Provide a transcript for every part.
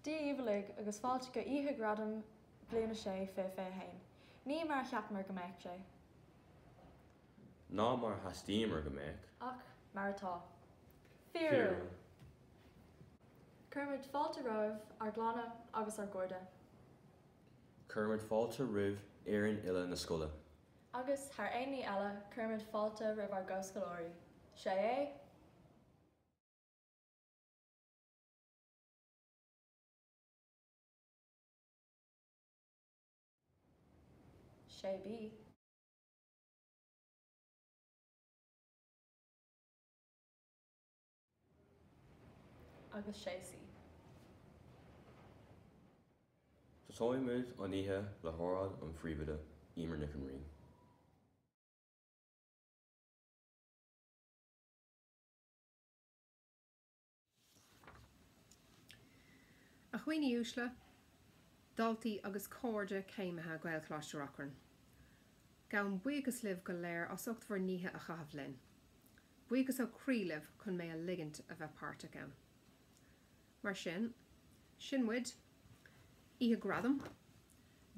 Dia dhaoibh uilig agus fáilte go Oíche Ghradaim Bliain 6 2021. Ní mar a cheapamar go mbeadh sé. Ná mar a theastaíomar go mbeadh. Ach mar atá. Fíorúil! Cuirimid fáilte romhaibh, ár gclanna agus ár gcairde. Cuirimid fáilte roimh fhoireann uile na scoile. Agus, thar aon ní eile, cuirimid fáilte roimh ár gcomhscoláirí. 6A. 6B. Agus 6C. Tosóidh muid an oíche le hóráid an phríomhoide, Emer Nic an Rí. A dhaoine uaisle, daltaí agus cairde céimithe Ghaelcholáiste Reachrann. Gabhaim buíochas libh go léir as ucht bhur n-oíche a chaitheamh linn. Buíochas ó chroí libh chun mé a ligint a bheith páirteach ann. Mar sin, sin muid. Oíche Gradam.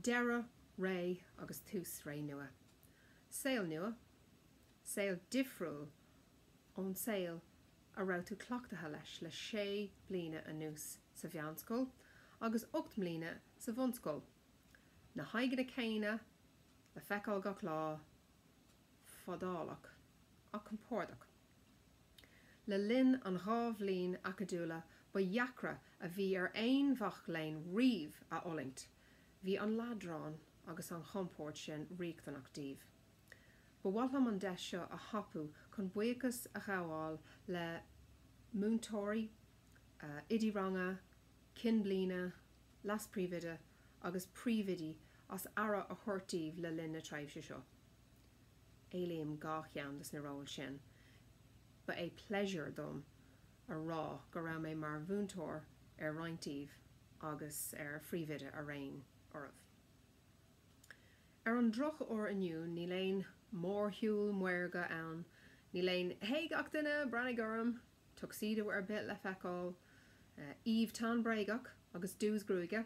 Deireadh ré agus tús ré nua. Saol nua. Saol difriúil ón saol a raibh tú cleachtaithe leis le sé bliana anuas sa mheánscoil agus 8 mbliana sa bhunscoil. Na haghaidheanna céanna le feiceáil gach lá, fadálach ach compordach. Le linn an dá bhliain acadúla ba dheacra a bhí ar aon mhac léinn riamh a fhulaingt, bhí an leadrán agus an chompord sin riachtanach daoibh. Ba mhaith liom an deis seo a thapú chun buíochas a ghabháil le múinteoirí, oidí ranga, cinn bliana, leas-phríomhoide agus príomhoidí as aire a thabhairt daoibh le linn na tréimhse seo. Éilím dhá cheann des na róil sin. Ba é pléisiúr dom a rá go raibh mé mar mhúinteoir ar roinnt díobh agus ar phríomhoide araon oraibh. Ar an drochuair inniu níl aon mhórshiúl maorga ann, níl aon 'Hey gach duine, breathnaigh orm! tuxedo ar bith le feiceáil, aoibh teann bréagach agus diús gruaige,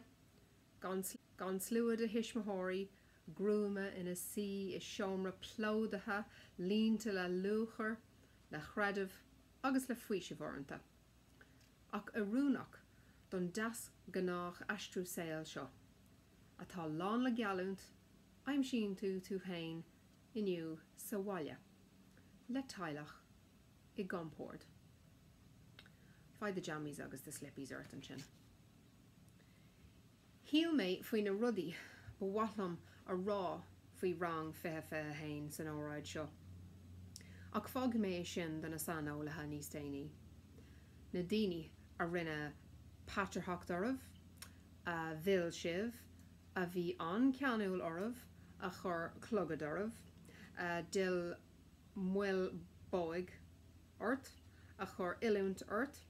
gan slua de thuismitheoirí gruama ina suí i seomra plódaithe líonta le lúcháir, le creideamh agus le faoiseamh uaireanta. Ach oiriúnach don deasghnách aistriú saoil seo. atá lán le geallúint, aimsíonn tú tú féin inniu sa bhaile, le teaghlach, i gcompord. Faigh do jammies agus do slippies ort ansin. Shíl mé faoi na rudaí ba mhaith liom a rá faoi Rang 2021 san óráid seo, ach fágfaidh mé é sin do na saineolaithe níos déanaí, na daoine a rinne patrarthacht oraibh, a mhill sibh, a bhí an-cheanúil oraibh, a chuir clogad oraibh, a d'fhill moill bhóig ort, a chuir oiliúint ort,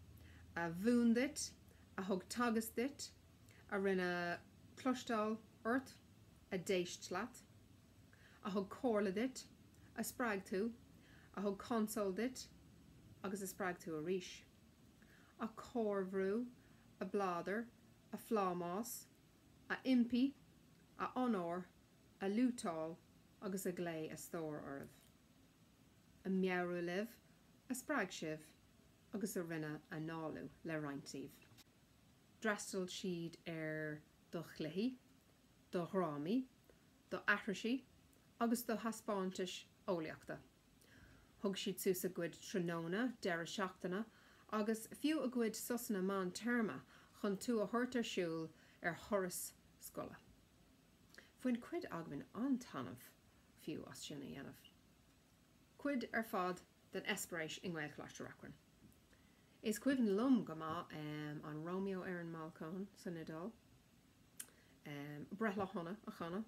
a mhúin duit, a thug teagasc duit, a rinne cloisteáil ort, a d'éist leat, a thug comhairle duit, a spreag tú, a thug consól duit agus a spreag tú arís. A chorrbhrú, a bpládair, a phlámás, a impí, a onóir, a fhliútáil agus a ghlaoigh a stór oraibh, a meabhrú libh, a spreag sibh agus a rinne análú le roinnt díobh. D'fhreastail siad ar do chluichí, do dhrámaí, do aithrisí agus do thaispeántais eolaíochta. Thug siad suas a gcuid tráthnóna, deireadh seachtaine agus fiú a gcuid sosanna meán-téarma chun tú a thabhairt ar siúl ar thuras scoile. Bhain cuid againn an-taitneamh fiú as sin a dhéanamh. Cuid ar fad den eispéireas i nGaelcholáiste Reachrann. Is cuimhin liom go maith an Romeo ar an mbalcóin san Iodáil, Breithlá Shona a chanadh,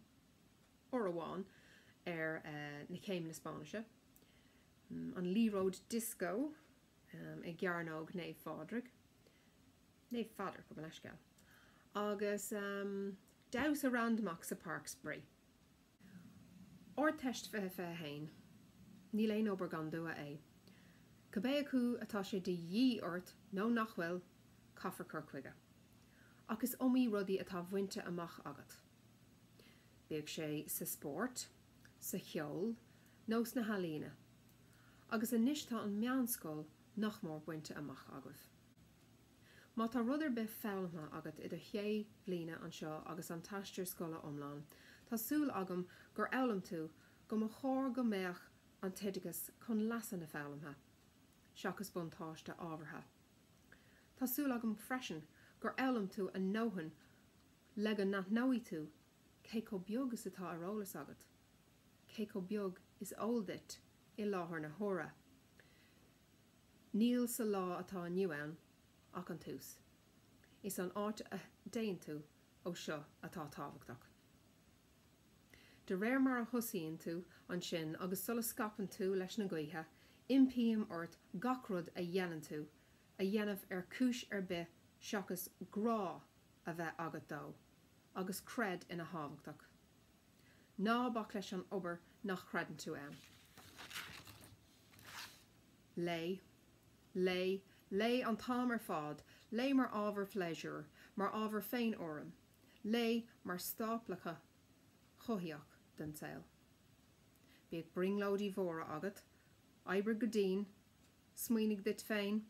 uair amháin ar na céimeanna Spáinnise, an liathróid dioscó i gCearnóg Naomh Phádraig, Naomh Pheadar, gabh mo leithscéal, agus damhsa randamach sa Páirc Spraoi. Ardteist 2021, Níl aon obair gan dua é. Cibé acu atá sé de dhíth ort nó nach bhfuil, caithfear cur chuige. Ach is iomaí rudaí atá bainte amach agat. Bíodh sé sa spórt, sa cheol nó sna healaíona. Agus anois tá an meánscoil nach mór bainte amach agaibh. Má tá rud ar bith foghlamtha agat i do shé bhliana anseo agus an t-aistear scoile iomlán, tá súil agam gur fhoghlaim tú go mba chóir go mbeadh an t-oideachas chun leasa na foghlamtha, seachas buntáiste ábhartha. Tá súil agam freisin gur fhoghlaim tú a ndóthain le go n-aithneoidh tú cé chomh beag is atá ar eolas agat, cé chomh beag is eol duit i láthair na huaire. Níl sa lá atá inniu ann ach an tús. Is an áit a dtéann tú ó seo atá tábhachtach. De réir mar a thosaíonn tú ansin agus sula scaipeann tú leis na gaotha, impím ort gach rud a dhéanann tú a dhéanamh ar chúis ar bith seachas grá a bheith agat dó, agus creid ina thábhachtach. Ná bac leis an obair nach gcreideann tú ann. Léigh. Léigh. Léigh an t-am ar fad. Léigh mar ábhar pléisiúir, mar ábhar féin-urraim. Léigh mar stáplacha chothaíoch den saol. Bíodh brionglóidí mhóra agat. Oibrigh go dian. Smaoinigh duit féin.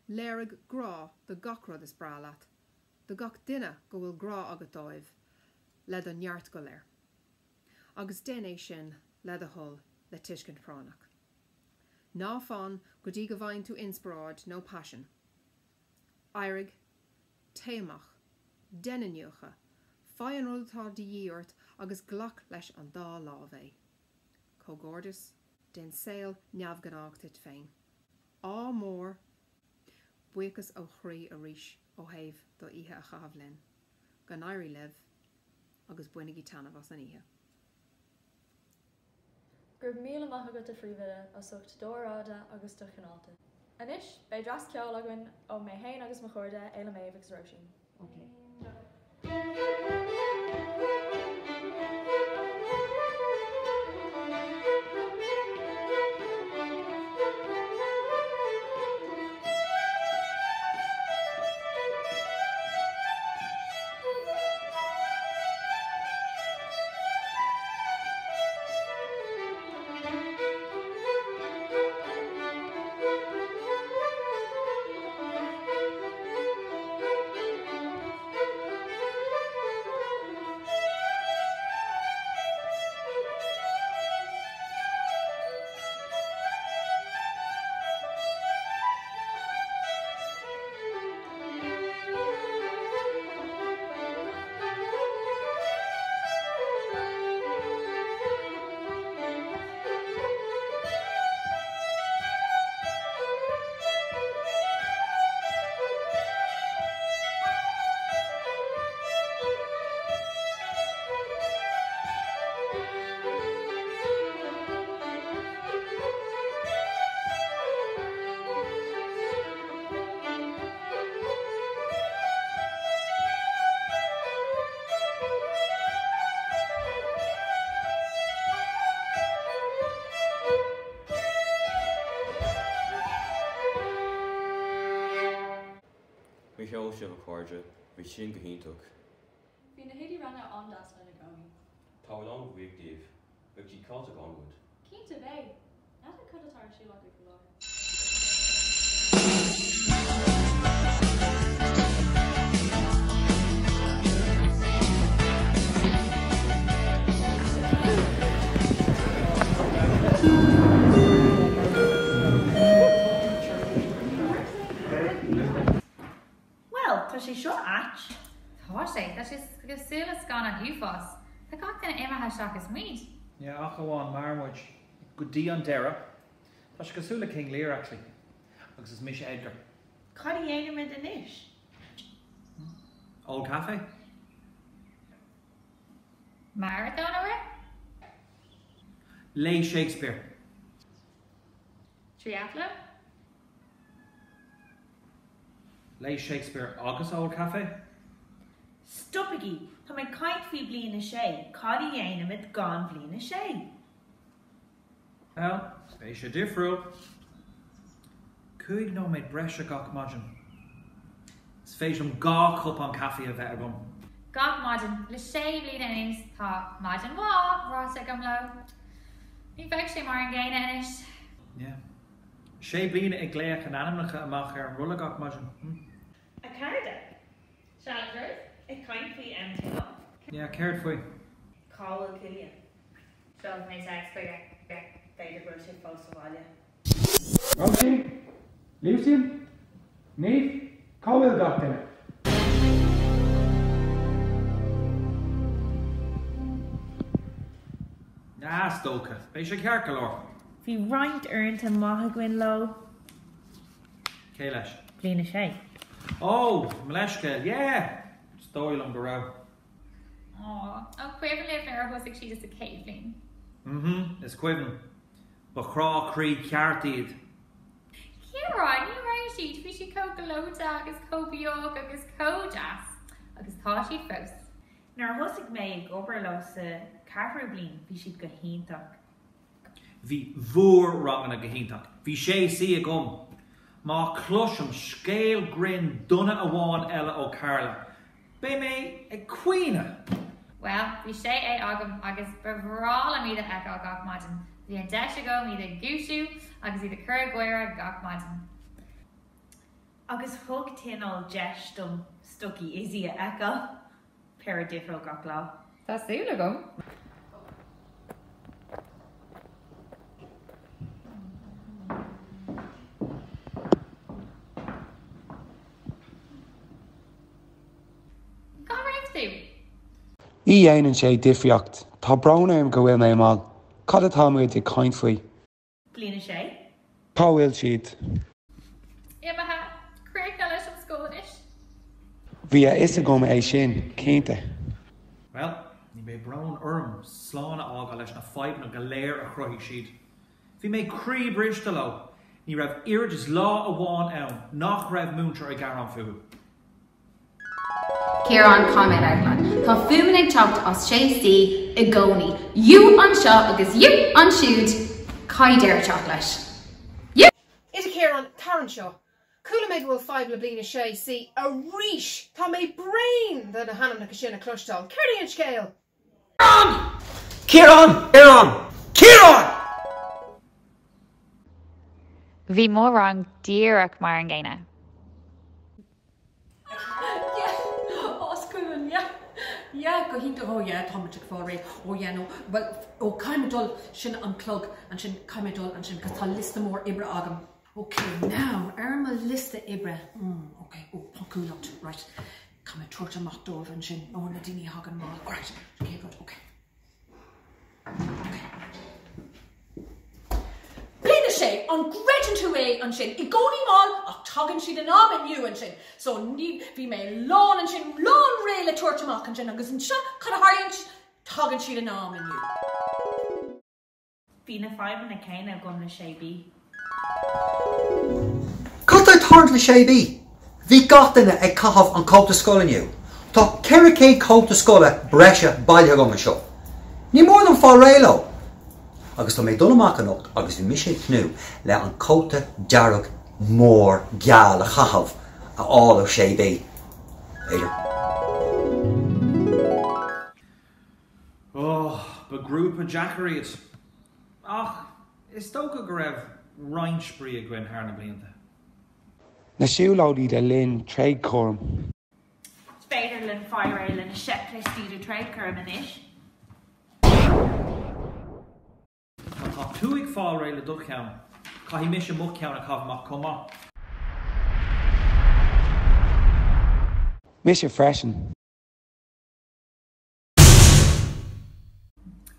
Léirigh grá do gach rud is breá leat, do gach duine go bhfuil grá agat dóibh, le do neart go léir. Agus déan é sin, le do thoil, le tuiscint phráinneach. Ná fan go dtí go bhfaigheann tú inspioráid nó paisean. Éirigh, téigh amach, déan iniúchadh, faigh an rud atá de dhíth ort agus glac leis an dá lámh é. Comhghairdeas, déan saol neamhghnách duit féin. Ádh mór! Buíochas ó chroí arís ó thaobh d'oíche a chaitheamh linn. Go n-éirí libh agus bainigí taitneamh as an oíche. Go raibh míle maith agat a Phríomhoide as ucht d'óráide agus do chineáltas. Anois beidh dreas ceoil againn ó mé fhéin agus mo chairde Éile Méabh agus Róisín. Maith sibh a chairde, bhí sin go hiontach. Bhí na hoidí ranga an-deas linn i gcónaí. Táimid an-bhuíoch díobh. Beidh siad caillte gan muid. Cinnte beidh! N'fheadar cad atá ar siúl acu faoi láthair. Bhuel, tá sé seo ait. Tá sé. Tá sé cosúil le scannán uafáis. Tá gach duine imithe seachas muid. Yeah, ach amháin mhair muid go dtí an deireadh. Tá sé cosúil le King Lear, actually. Agus is mise Edgar. Cad a dhéanaimid anois? Ól caife? Maratón a rith? Léigh Shakespeare. Triathlon? Léigh Shakespeare agus ól caife? Stopaigí! Tá mé ag caint faoi Bliain a Sé, cad a dhéanaimid gan Bhliain a Sé? Bhuel, beidh sé difriúil. 5 nóiméad breise gach maidin. Is féidir liom 2 cupán caife a bheith agam. Gach maidin le sé bliana anuas tá 'maidin mhaith' ráite agam leo. Ní bheidh sé mar an gcéanna anois. Yeah. Sé bliana ag glaoch a n-ainmneacha amach ar an rolla gach maidin. Hm. A chairde! Challengers? Ag caint faoi MTO. Yeah, céard faoi? Cá bhfuil Cillian? Seolfaidh mé téacs chuige. B'fhéidir go bhfuil sé fós sa bhaile. Róisín? Lucian? Niamh? Cá bhfuil gach duine? Ah, is dócha. Beidh sé ceart go leor. Bhí roinnt uaireanta maith againn leo. Cé leis? Bliain a sé. Ó, mo leithscéal, yeah! Is dóigh liom go raibh. Aw, an cuimhin libh nuair a thosaigh siad sa chéad bhliain? Mhm, is cuimhin. Ba chrá croí ceart iad. Ciarán, ní raibh siad, bhí siad chomh gleoite agus chomh beag agus chomh deas. Agus tá siad fós. Nuair a thosaigh mé ag obair leo sa ceathrú bliain, bhí siad go hiontach. Bhí bhur ranganna go hiontach. Bhí sé C agam. Má chloisim scéal grinn dona amháin eile ó Carla, beidh mé ag caoineadh! Bhuel, bhí sé A agam agus ba bhreá liom iad a fheiceáil gach maidin. Bhí an deis agam iad a dhúisiú agus iad a chur ag gáire gach maidin. Agus thug Tionól deis dom stocaí Izzy a fheiceáil. Péire difriúil gach lá. Tá súil agam. Cá raibh tú? Ní dhéanann sé difríocht. Tá brón orm go bhfuil mé mall. Cad atá muid ag caint faoi? Bliain 6. Cá bhfuil siad? Imithe. Críochnaithe leis an scoil anois. Bhí a fhios agam é sin, cinnte. Bhuel, ní bheidh brón orm slán a fhágáil leis na fadhbanna go léir a chruthaigh siad. Bhí mé croíbhriste leo. Ní raibh oiread is lá amháin ann nach raibh múinteoir ag gearán fúthu. Ciarán, Caithfidh mé labhairt leat. Tá fuaimeanna ag teacht as 6C i gcónaí. You anseo agus you ansiúd. Caithfidh deireadh teacht leis. You! Oide Ciarán, tar anseo. Chuala mé go bhfuil fadhb le bliain 6C arís! Tá mé bréan de na hainmneacha sin a chloisteáil. Céard é an scéal? Ciarán! Ciarán! Ciarán! Bhí mo rang díreach mar an gcéanna. Yeah, oh is cuimhin, yeah, yeah, go hiontach, oh yeah, tá muid ag fáil réidh, oh yeah, no, well, oh caithfidh mé dul, sin an clog, ansin caithfidh mé dul ansin, cos tá liosta mór oibre agam. Ok, now, ar mo liosta oibre, mm, ok, oh, poncúlacht, right, caithfidh mé tabhairt amach dóibh ansin, oh, na daoine a thagann mall, right, céad rud, ok. Bliain 6, an gcreideann tú é ansin? I gcónaí mall ach tagann siad in am inniu ansin. So ní, bhí mé lán ansin, lán réidh le tabhairt amach ansin agus anseo cad a tharlaíonn? Tagann siad in am inniu. Bhí na fadhbanna céanna agam le 6B. Cad tá ag tarlúint le 6B? Bhí gach duine ag caitheamh an cóta scoile inniu. Tá 400 cóta scoile breise bailithe agam anseo. Ní mór dom fáil réidh leo! Agus tá mé ag dul amach anocht agus bhí mise ag tnúth le an cóta dearg mór geal a chaitheamh a fháil ó 6B. B'fhéidir. Oh, ba grúpa deacair iad. Ach is dócha go raibh roinnt spraoi againn thar na blianta. Na siúlóidí le linn tréadchúraim. Is féidir linn fáil réidh le na seicliostaí do tréadchúram anois. Má tá tú ag fáil réidh le do cheann, caithfidh mise mo cheann a chaitheamh amach chomh maith. Mise freisin.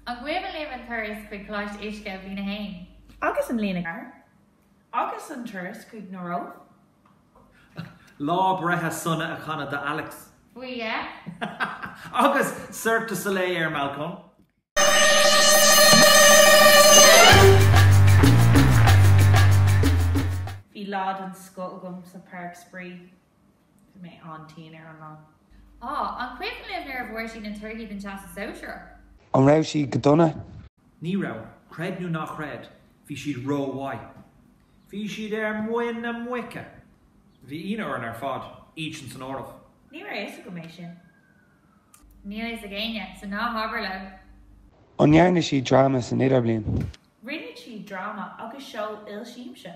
An gcuimhin libh an turas chuig Coláiste Uisce i mbliain a haon? Agus i mbliain a ceathair? Agus an turas chuig na Róimh? Lá breithe sona a chanadh do Alex. Faoi yeah. Agus Cirque du Soleil ar an mbalcóin. Bhí lá den scoth agam sa páirc spraoi. Bhí mé an-tinn ar an lá. Á, an cuimhin libh nuair a bhfuair siad na torthaí don Teastas Sóisearach? An raibh siad go dona? Ní raibh, creid nó ná creid, bhí siad ró-mhaith. Bhí siad ar muin na muice! Bhí ionadh orainn ar fad. Iadsan san áireamh. Ní raibh a fhios agam é sin. Níl a fhios ag éinne, so ná habair leo. An ndearna siad dráma san idirbhliain? Rinne siad dráma agus seó ilsiamsa.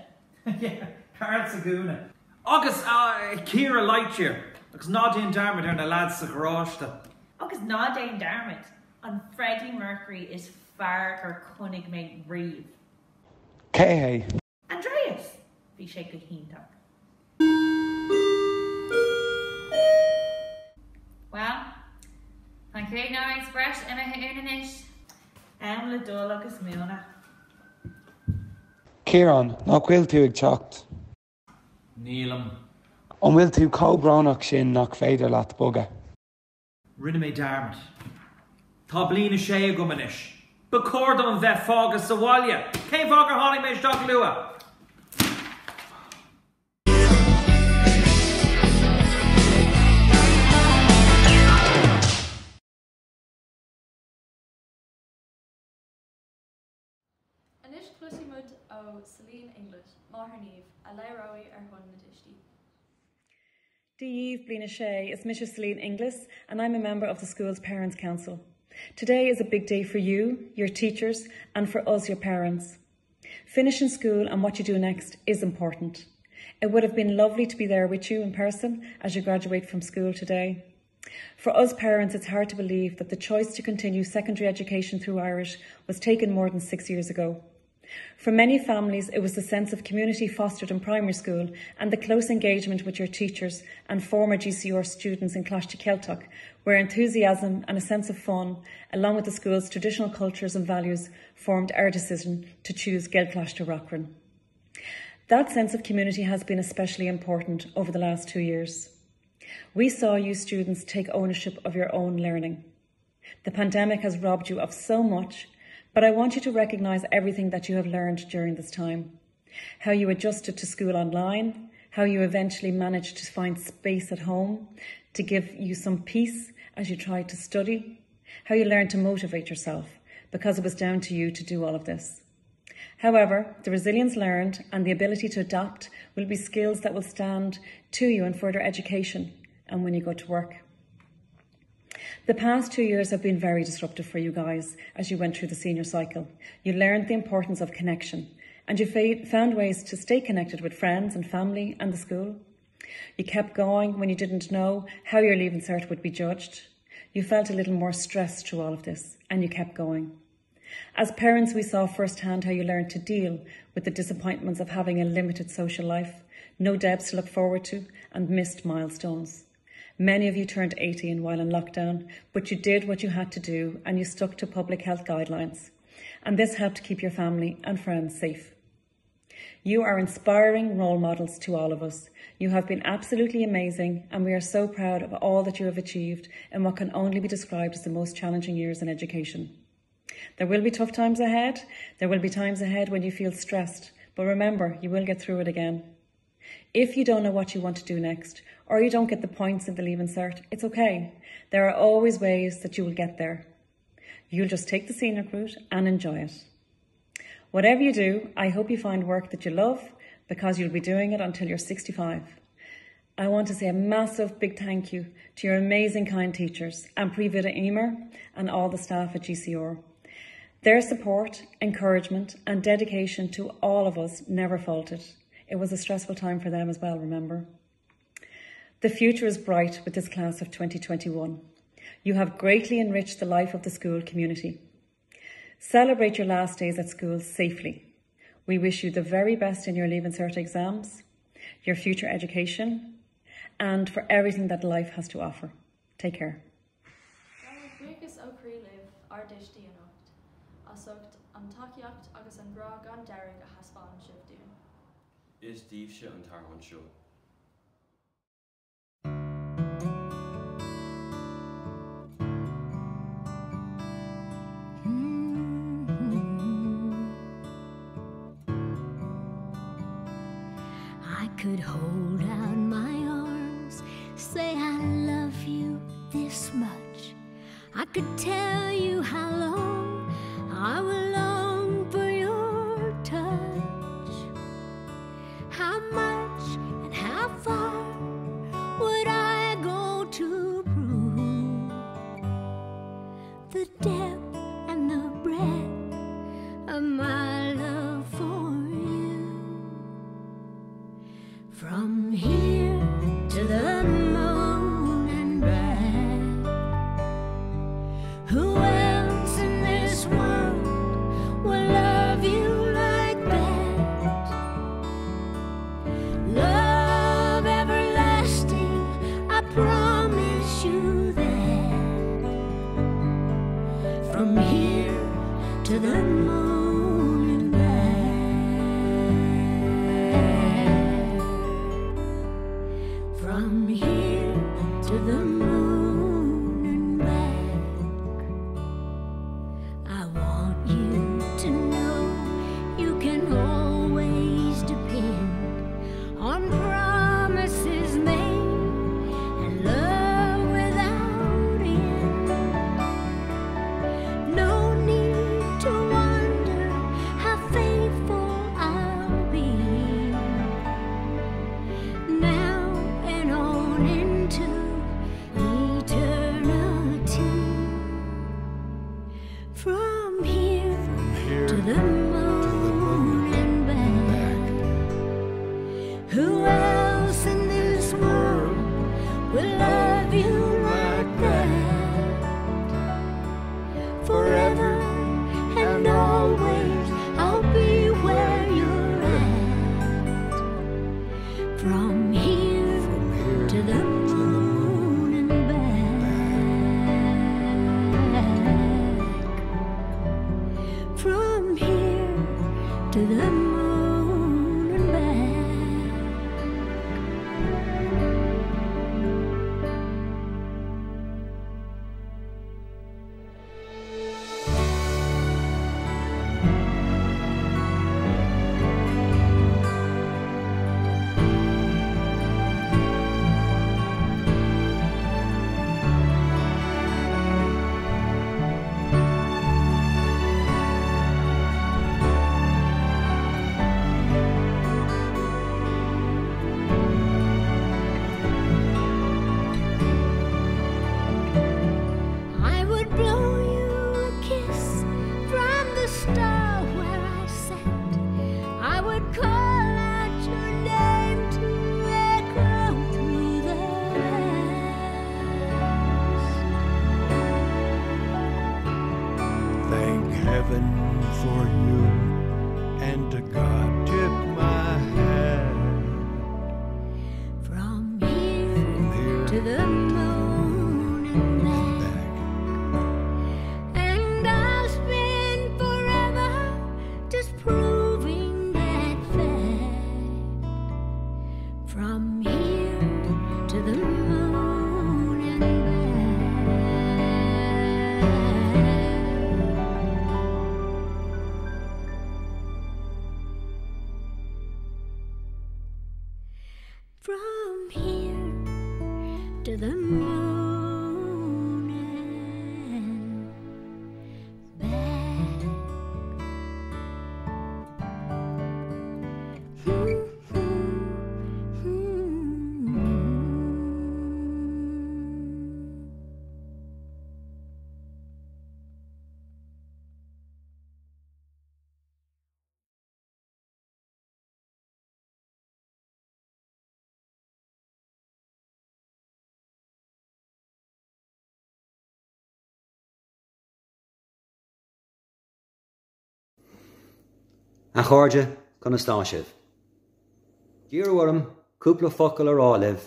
Yeah, Karl sa ghúna. Agus Ciara Lightyear. Agus ná déan dearmad ar na leaids sa gharáiste. Agus ná déan dearmad, an Freddie Mercury is fearr gur chonaic mé riamh. Cé hé? Andreas! Bhí sé go hiontach. Bhuel, tá an 5 nóiméad sa bhreis imithe uainn anois. Am le dul agus múineadh. Ciarán, nach bhfuil tú ag teacht? Nílim. An bhfuil tú chomh brónach sin nach féidir leat bogadh? Rinne mé dearmad. Tá bliain a sé agam anois. Ba chóir dom bheith fágtha sa bhaile! Cén fáth gur tháinig mé isteach luath? Anois cloisfidh muid ó Celine Inglett, máthair Niamh, a labhróidh ar shon na dtuistí. Dia daoibh, Bliain 6, is mise Celine Inglis and I'm a member of the school's Parents Council. Today is a big day for you, your teachers and for us, your parents. Finishing school and what you do next is important. It would have been lovely to be there with you in person as you graduate from school today. For us parents, it's hard to believe that the choice to continue secondary education through Irish was taken more than six years ago. For many families, it was the sense of community fostered in primary school and the close engagement with your teachers and former GCR students in Coláiste Ceilteach, where enthusiasm and a sense of fun, along with the school's traditional cultures and values, formed our decision to choose Gaelcholáiste Reachrann. That sense of community has been especially important over the last two years. We saw you students take ownership of your own learning. The pandemic has robbed you of so much, but I want you to recognise everything that you have learned during this time. How you adjusted to school online, how you eventually managed to find space at home to give you some peace as you tried to study, how you learned to motivate yourself because it was down to you to do all of this. However, the resilience learned and the ability to adapt will be skills that will stand to you in further education and when you go to work. The past two years have been very disruptive for you guys as you went through the senior cycle. You learned the importance of connection and you found ways to stay connected with friends and family and the school. You kept going when you didn't know how your leaving cert would be judged. You felt a little more stressed through all of this and you kept going. As parents, we saw firsthand how you learned to deal with the disappointments of having a limited social life, no debts to look forward to, and missed milestones. Many of you turned 18 while in lockdown, but you did what you had to do and you stuck to public health guidelines. And this helped keep your family and friends safe. You are inspiring role models to all of us. You have been absolutely amazing, and we are so proud of all that you have achieved in what can only be described as the most challenging years in education. There will be tough times ahead. There will be times ahead when you feel stressed, but remember, you will get through it again. If you don't know what you want to do next, or you don't get the points in the Leaving Cert, it's okay. There are always ways that you will get there. You'll just take the scenic route and enjoy it. Whatever you do, I hope you find work that you love because you'll be doing it until you're 65. I want to say a massive big thank you to your amazing kind teachers and Príomhoide Emer and all the staff at GCR. Their support, encouragement and dedication to all of us never faltered. It was a stressful time for them as well, remember. The future is bright with this class of 2021. You have greatly enriched the life of the school community. Celebrate your last days at school safely. We wish you the very best in your Leaving Cert exams, your future education, and for everything that life has to offer. Take care. Gabhaimid buíochas ó chroí libh, ár dtuistí anocht, as ucht an tacaíocht agus an grá gan deireadh a thaispeáin sibh dúinn. Is daoibhse an t-amhrán seo. I could hold out my arms, say I love you this much. I could tell you how long I will long for your touch. How much and how far would my love for you. From here to the moon and back. Who else in this world will love you like that? Love everlasting, I promise you that. From here to the moon and back. From here to the moon and back. I want you to know you can always depend on promises made and love without end. No need to wonder how faithful I'll be now and on into eternity. From here, to the moon, and back. Who else in this world will love you like that? Forever and always, I'll be where you're at. From here, to the moon and back. From here to the moon and back. I would blow you a kiss from the star where I sat. I would call out your name to echo through the Thank heaven for you, and to God tip my hat. From here, to the moon and back. And I'll spend forever just proving that fact. From here to the moon and back. From here to the moon and back. A chairde, conas tá sibh? Iarradh orm cúpla focal a rá libh,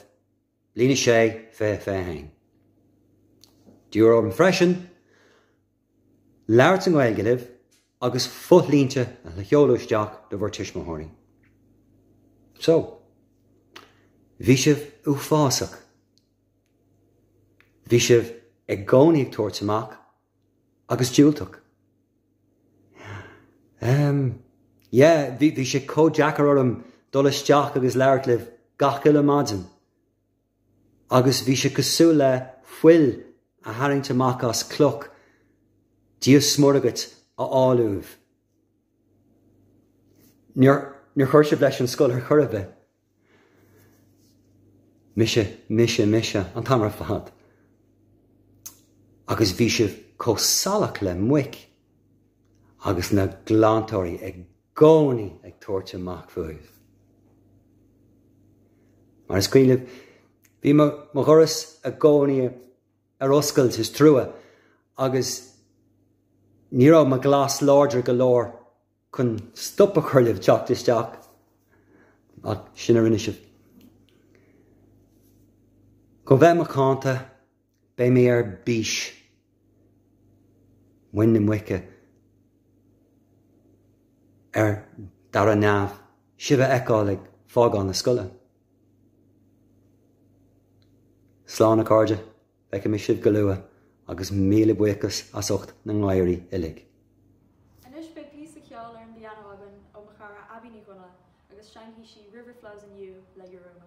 Bliain 6, 20 21. D'iarradh orm freisin labhairt i nGaeilge libh agus fothlínte a sheoladh isteach do bhur tuismitheoirí. So, bhí sibh uafásach. Bhí sibh i gcónaí ag tabhairt amach agus diúltach. Ehm, yeah, bhí, bhí sé chomh deacair orm dul isteach agus labhairt libh gach uile maidin. Agus bhí sé cosúil le fuil a tharraingt amach as cloch, Dia 's Muire dhuit a fháil uaibh. Níor, níor chuir sibh leis an scoil ar chor ar bith. Mise, mise, mise, an t-am ar fad. Agus bhí sibh chomh salach le muic. Agus na glantóirí i gcónaí ag tabhairt amach fúibh. Mar is cuimhin libh, bhí mo dhoras i gcónaí ar oscailt, is trua, agus ní raibh mo ghlas láidir go leor chun stop a chur libh teacht isteach, ach sin a rinne sibh. Chun bheith macánta, beidh mé ar bís, muin na muice ar dara neamh, sibh a fheiceáil ag fágáil na scoile. Slán a chairde, feicfidh mé sibh go luath agus míle buíochas as ucht na ngáirí uilig. Anois beidh píosa ceoil ar an bpianó againn ó mo chara Abbie Ní Dhonnaile agus seinnfidh sí River Flows in You le Yiruma.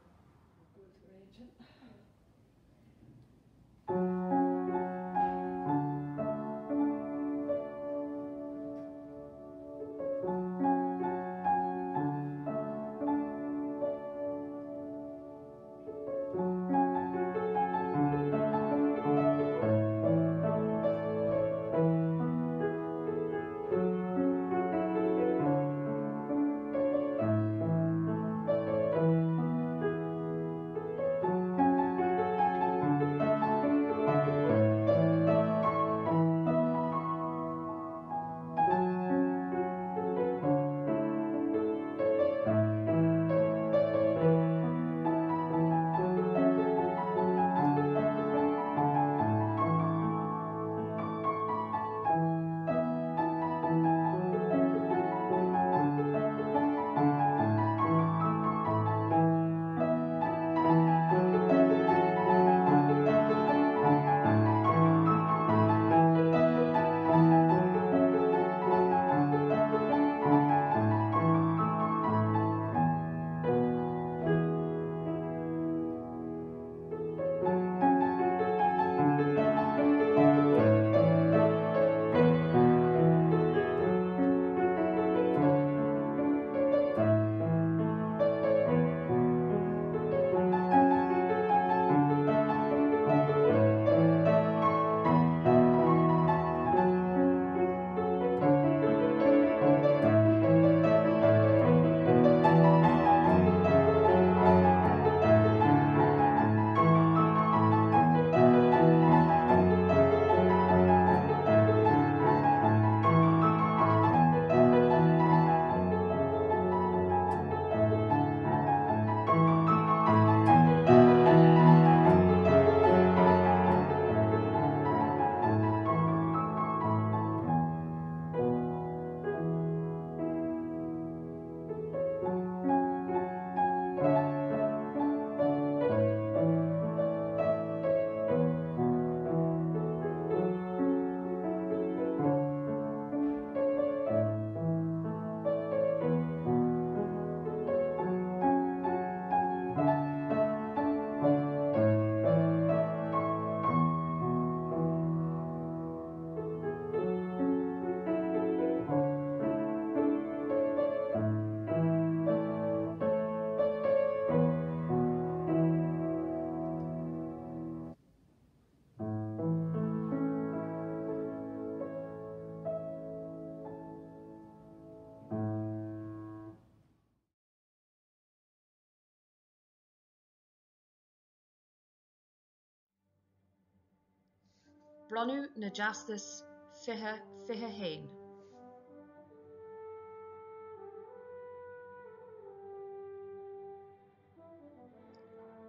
Bronnadh na dTeastas 20 21.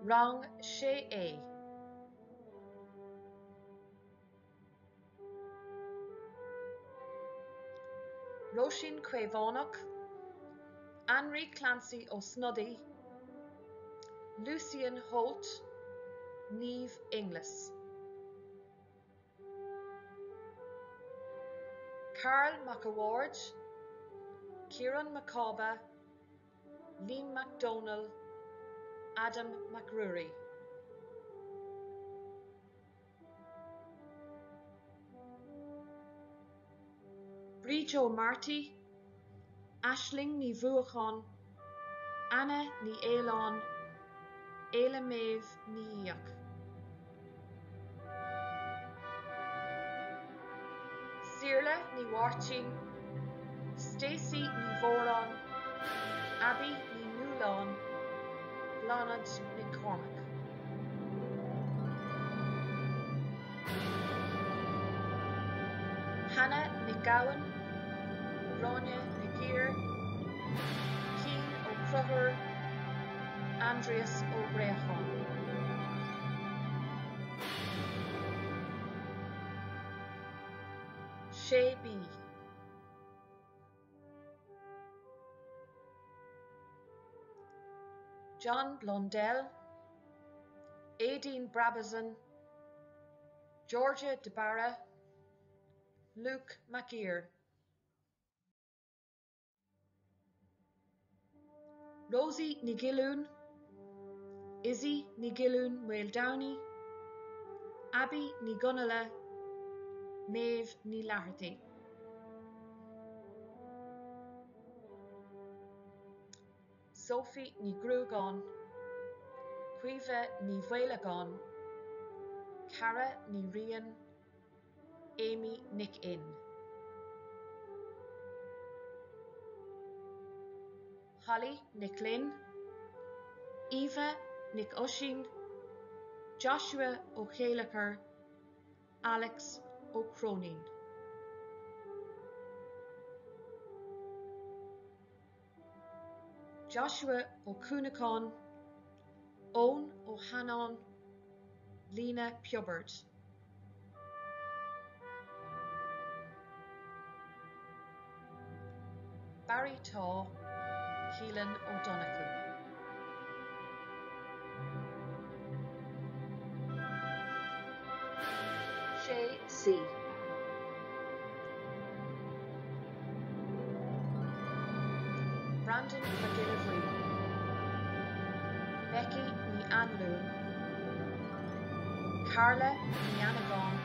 Rang 6A. Róisín Caomhánach, Anraí Clancy Ó Snodaigh, Lucien Holt, Niamh Inglis. Karl Mac a' Bhaird, Ciarán Mac Cába, Liam Mac Dónaill, Adam Mac Ruairí. Bríd O'Marty, Aisling Ní Bhuacháin, Anna Ní Fhaoláin, Éile Méabh Ní Fhiaich. Saorla Ní Mháirtín, Stacey Ní Mhóráin, Abby Ní Nualláin, Bláthnaid Nic Cormaic. Hannah Nic Gabhann, Gráinne Nic Uidhir, Cian Ó Conchúir, Aindrias Ó Bréacháin. 6B. John Blundell, Aideen Brabazon, Georgia de Barra, Luke McGeer. Rosie Ní Ghilliún, Izzy Ní Ghilliún Maoldomhnaigh, Abby Ní Dhonaile, Méabh Ní Fhlathartaigh. Sophie Ní Ghruagáin, Caoimhe Ní Mhaolagáin, Cara Ní Riain, Amy Nic Fhinn. Holly Nic Fhloinn, Eva Nic Oisín, Joshua Ó Chéilleachair, Alex Ó Cróinín. Joshua Ó Cuanacháin, Eoin Ó hAnnáin, Lena Piobaird. Barry Taw, Keelan Ó Donnchú. 6C. Brandon Mac Giolla Bhríde, Becky Ní Anluain, Carla Ní Annagáin,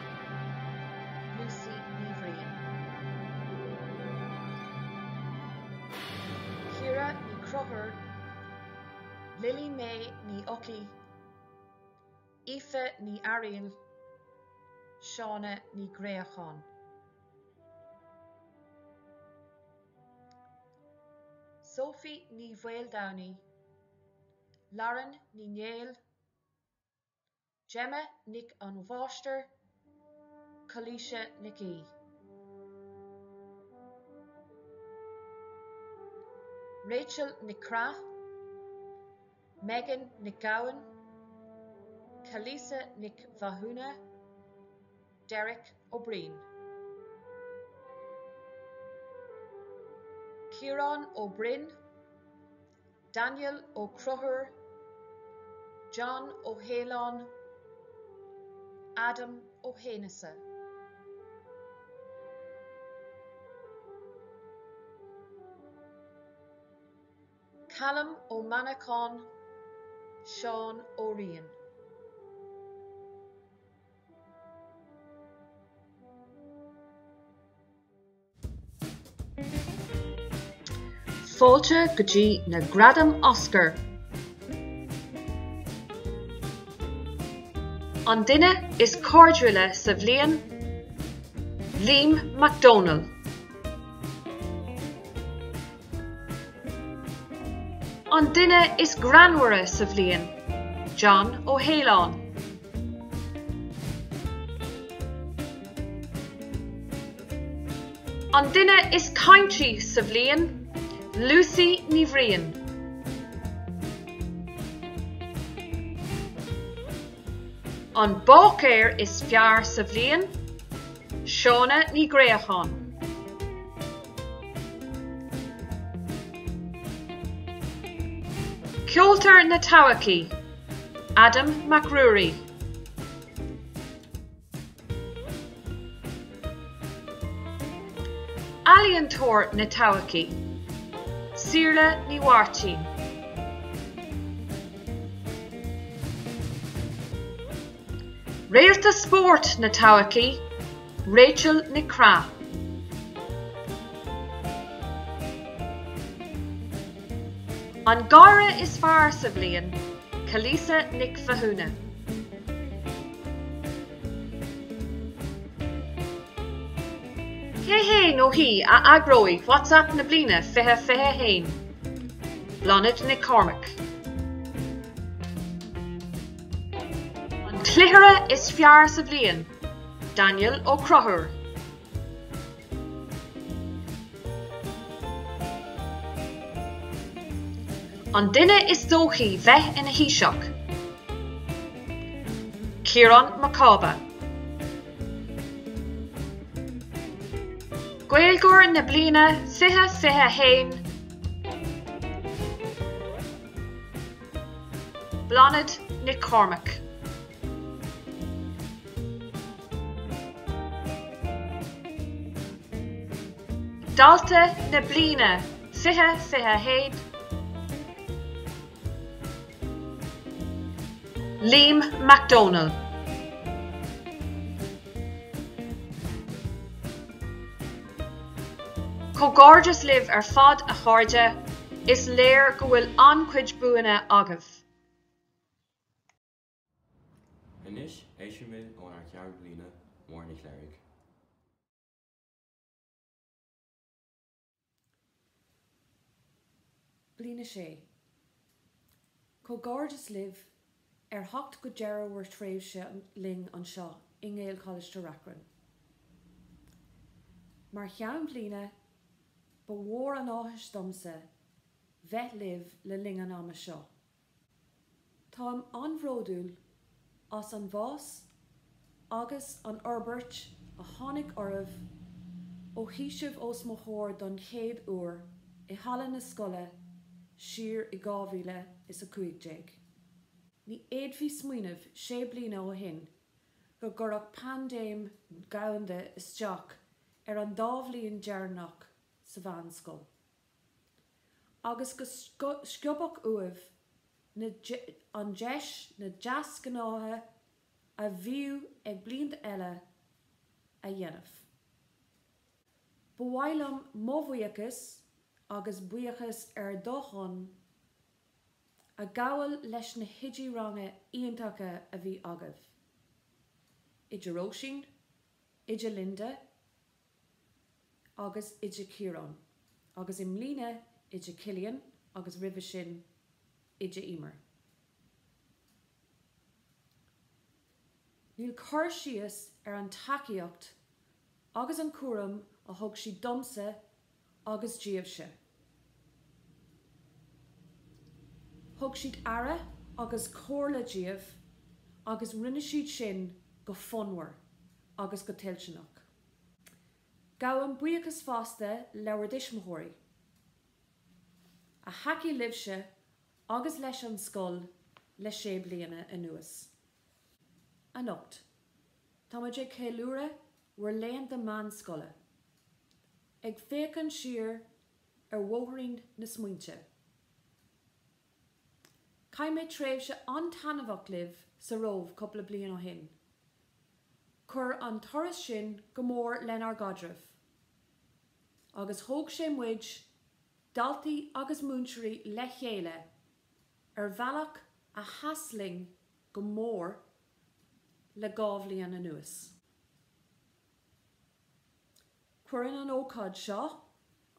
Lucy Ní Bhriain. Ciara Ní Chonchúir, Lily May Ní Eochaidh, Aoife Ní Fhearaíl, Shauna Ní Ghréacháin. Sophie Ní Mhaoldomhnaigh, Lauren Ní Néill, Gemma Nic an Mháistir, Calaoise Nic Aoidh. Rachel Nic Craith, Megan Nic Gabhann, Kalisa Nic Mhathúna, Derek Ó Briain. Ciarán Ó Broin, Daniel Ó Conchúir, John Ó hAoláin, Adam Ó hAonasa. Callum Ó Manacháin, Seán Ó Riain. Fáilte go dtí na Gradaim Oscar! An duine is cairdiúla sa bhliain, Liam Mac Dónaill. An duine is greannmhaire sa bhliain, John Ó hAoláin. An duine is caintí sa bhliain, Lucy Ní Bhriain. An báicéir is fearr sa bhliain, Shauna Ní Ghréacháin. Ceoltóir na Todhchaí, Adam Mac Ruairí. Ealaíontóir na Todhchaí, Saoirle Ní Mháirtín. Réalta spóirt na todhchaí, Rachel Nic Craith. An gáire is fearr sa bhliain, Kalisa Nic Mhathúna. Cé hé nó hí a eagróidh WhatsApp na bliana 2021? Bláthnaid Nic Cormaic. An Cluichire is fearr sa bhliain, Daniel Ó Conchúir. An duine is dóichí bheith ina Thaoiseach, Ciarán Mac Cába. Gaeilgeoir na bliana 2021, Bláthnaid Nic Cormaic. Dalta na bliana 2021, Liam Mac Dónaill. Comhghairdeas libh ar fad a chairde, is léir go bhfuil an-chuid buanna agaibh. Anois éistfimid ónár Ceann Bliana, Máire Ní Chléirigh. Bliain 6. Comhghairdeas libh ar theacht go deireadh bhur tréimhse linn anseo i nGaelcholáiste Reachrann. Mar cheann bliana, ba mhór an áthas domsa bheith libh le linn an ama seo. Táim an-bhródúil as an bhfás agus an fhorbairt a tháinig oraibh ó shuigh sibh os mo chomhair don chéad uair i halla na scoile siar i 2015. Ní fhéadfaí smaoineamh sé bliana ó shin go gcuirfeadh paindéim dhomhanda isteach ar an dá bhliain dheireanach sa mheánscoil. agus go sciobfadh uaibh na an deis na deasghnátha a bhíodh ag blianta eile a dhéanamh. Ba mhaith liom mo bhuíochas, agus buíochas ar do shon, a ghabháil leis na hoidí ranga iontacha a bhí agaibh, Oide Róisín, Oide Linda, agus Oide Ciarán, agus i mbliana Oide Cillian agus roimhe sin Oide Emer. Níl cur síos ar an tacaíocht agus an cúram a thug siad domsa agus daoibhse. Thug siad aire agus comhairle daoibh agus rinne siad sin go fonnmhar agus go toilteanach. Gabhaim buíochas fosta le bhur dtuismitheoirí, a thacaigh libhse agus leis an scoil le sé bliana anuas. Anocht, táimid ag ceiliúradh bhur laethanta meánscoile, ag féachaint siar ar bhóithrín na smaointe. Chaith mé tréimhse an-taitneamhach libh sa Róimh cúpla bliain ó shin. Chuir an turas sin go mór lenár gcaidreamh. Agus thóg sé muid, daltaí agus múinteoirí le chéile ar bhealach a sheas linn go mór le 2 bhliain anuas. Cuireann an ócáid seo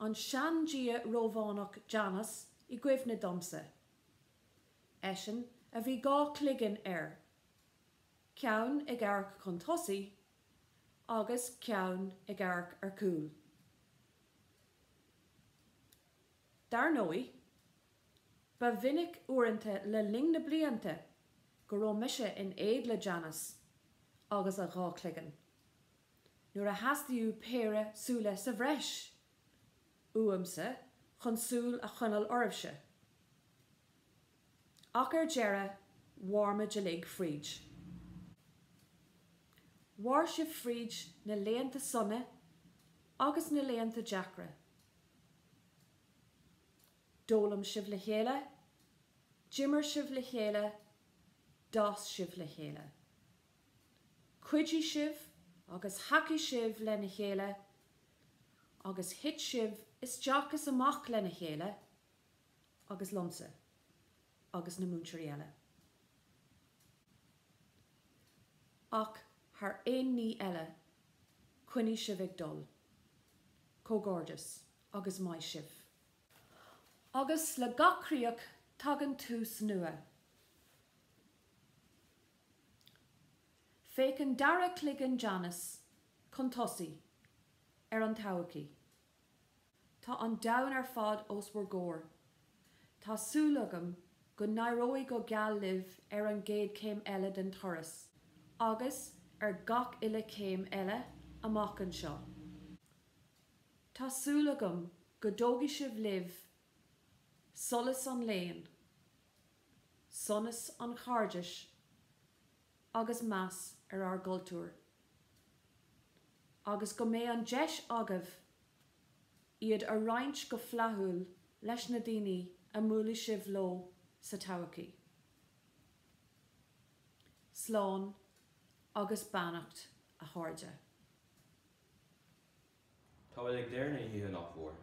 an sean-dia Rómhánach Janus i gcuimhne domsa, eisean a bhí 2 chloigeann air, ceann ag amharc chun tosaigh agus ceann ag amharc ar cúl. Dar ndóigh, ba mhinic uaireanta le linn na blianta go raibh mise in éad le Janus agus a dhá chloigeann. nuair a theastaíodh péire súile sa bhreis uaimse chun súil a choinneáil oraibhse. Ach ar deireadh, mhair muid uilig fríd. Mhair sibh fríd na laethanta sona agus na laethanta deacra. D'fhoghlaim sibh le chéile, d'imir sibh le chéile, d'fhás sibh le chéile. Chuidigh sibh agus thacaigh sibh lena chéile agus thit sibh isteach is amach lena chéile agus liomsa agus na múinteoirí eile. Ach thar aon ní eile, choinnigh sibh ag dul. Comhghairdeas agus maith sibh. Agus le gach críoch tagann tús nua. Féachann dara cloigeann Janice chun tosaigh ar an todhchaí. Tá an domhan ar fad os bhur gcomhair. Tá súil agam go n-éireoidh go geal libh ar an gcéad chéim eile den turas, agus ar gach uile chéim eile amach anseo. Tá súil agam go dtógfaidh sibh libh solas an léinn, sonas an chairdis agus meas ar ár gcultúr, agus go mbeidh an deis agaibh iad a roinnt go flaithiúil leis na daoine a mbuailfidh sibh leo sa todhchaí. Slán agus beannacht, a chairde. Táimid ag deireadh na hoíche, nach bhfuil?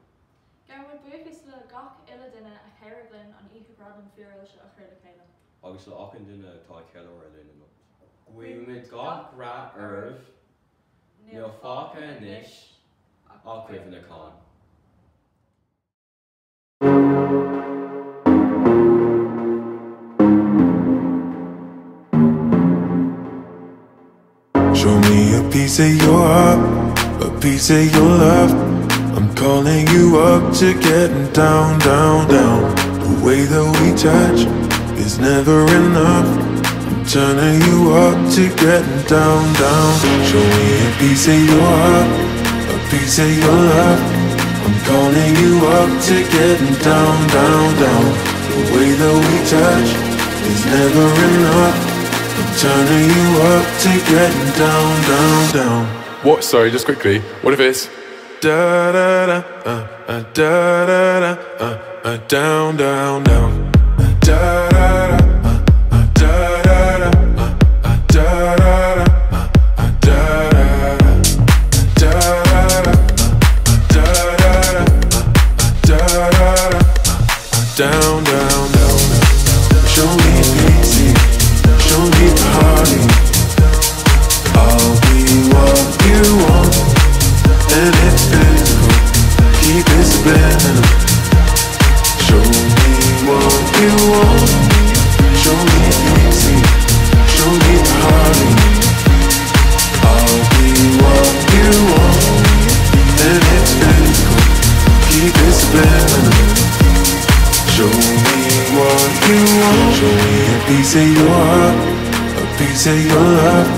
Gabhaimid buíochas le gach uile duine a chabhraigh linn an oíche gradam fíorúil seo a chur le chéile. Agus le achan duine atá ag ceiliúradh linn anocht. Guímid gach rath oraibh. Níl fágtha anois ach cuimhneachán. Show me a piece of your heart, a piece of your love. I'm calling you up to getting down, down, down. The way that we touch is never enough. I'm turning you up to getting down, down. Show me a piece of your heart, a piece of your love. I'm calling you up to getting down, down, down. The way that we touch is never enough. I'm turning you up to getting down, down, down. What? Sorry, just quickly. What if it's da da da uh, da da da uh, down, down, down. Da da da uh, da da da uh, da da da uh, da da da da da da da da da da da da down, down, down. Show me pity, show me party. I'll be what you want, and it's physical. Keep it subliminal. Show me what you want. Show me pity, show me party. I'll be what you want, and it's physical. Keep it subliminal. Show me what you want. Show me a piece of your heart, a piece of your love.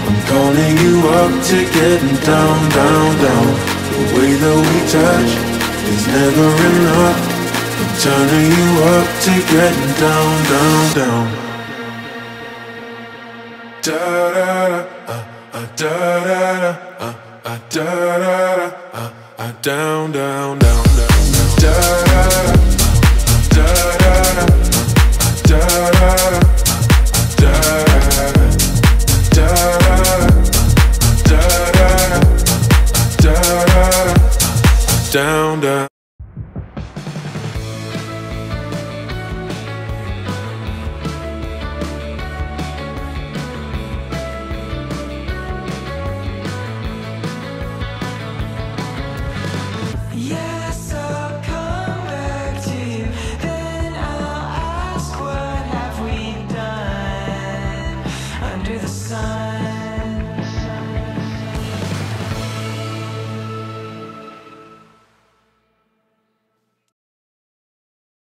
I'm calling you up to getting down, down, down. The way that we touch is never enough. I'm turning you up to getting down, down, down. Da da da, da da da, da da da, down, down, down, down. Da da da, da da da, da da da, da da da, da da da, down, down.